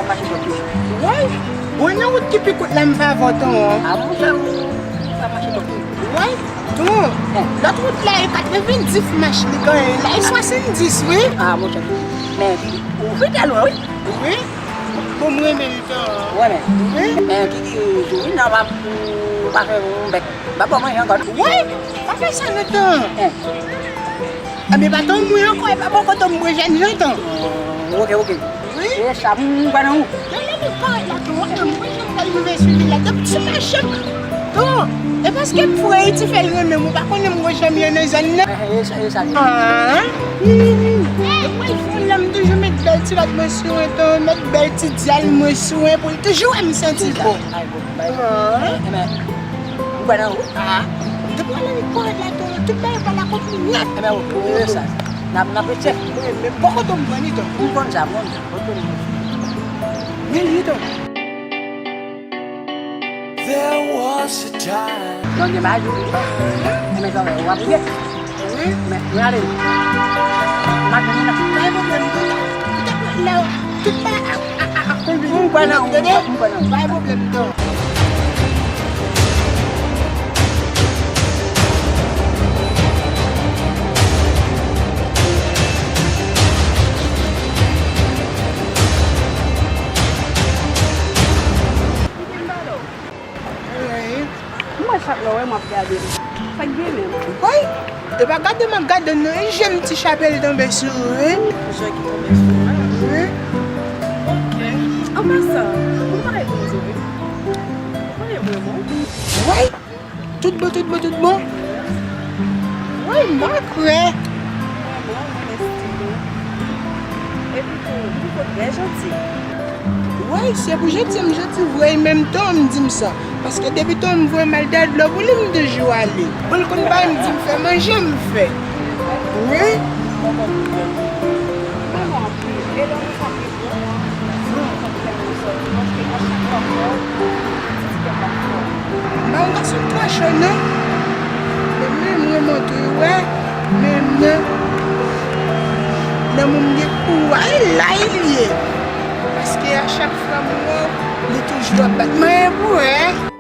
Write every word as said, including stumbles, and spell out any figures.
Mache twòp tou. Woy, bon, nan wout ki pi kout la, m favò ton. A, monchè, ou pa mache twòp tou. Woy, ton, lòt wout la, e katrevenndis mach li genyen. La, e swasanndis, wi. A, monchè. Men, ou vin trè lwen, wi. Wi. Bon, m renmen l, ton. Ou renmen? Wi. Men, ki, ki, ki, wi, nan, pa, pa fè yon bèt. Pa ba w manje ankò, non? Woy, pa fè sa, non, ton. Anben, pa tann mwen ankò, e pa poko tann mwen jèn jan tan. Oke, oke. Wi. E sa, m kwè nan ou. Nan lè nou parèt la, tou, wè, mwen, jan m pral rive sou vil la, depi ti machann. Tou, e paske m frè Iti fè l renmen m, ou pa konnen m gwo chanm ye nan zòn nan. E, e, e sa, e sa. Ah. E mwen, fò la, m toujou met bèl ti lòt mwen sou mwen, tou, met bèl ti dyal mwen sou mwen, pou l toujou wè m santi bon. Ay, bon, bay. Ah. Enben, m kwè nan ou. Ah, depi w ale nan pòt la, tou, tout bagay pa la konpli nèt. Enben, oke, oke, sa. N ap, n ap retchèk. Wi, men bò kote m pran li, tou. M konn sa, m konn sa. Bò kote m pran. Men li, tou. There was a time. Donk, gen bagay, wi. Enben, sa, w ap rive. Wi. Men, mwen ale. M ap vin la. Pa gen pwoblèm, tou. Tout bagay ap, ap, ap, ap konbine. M kwè nan ou, m kwè nan ou. Pa gen pwoblèm, tou. Mwen chak lè w wè m ap gade l. Sa k gen menm? Woy, e pa gade m ap gade w non, e je m ti chape l tonbe sou ou, wi. Je ki tonbe sou mwen? Wi. Ok. An pasan, ou pa reponn di wi. Ou konnen mwen bon. Woy, tout bon, tout bon, tout bon. Woy, m pa kwè. Mwen bon, mwen estime. Epi tou, ou poko trè janti. Woy, se pou janti, m janti vre, menm tan m di m sa. Paske depi tan m voye m al dèyè dlo pou li, m toujou ale. Bon, l konn bay m di m fè manje, m fè. Wi. M pa yon gason twò cho, non. Men, men, mwen montre w, wè. Men, men, nan moun gen kouraj, la, li ye. Paske a chak fwa m wè w, li toujou ap bat mwen pou wè.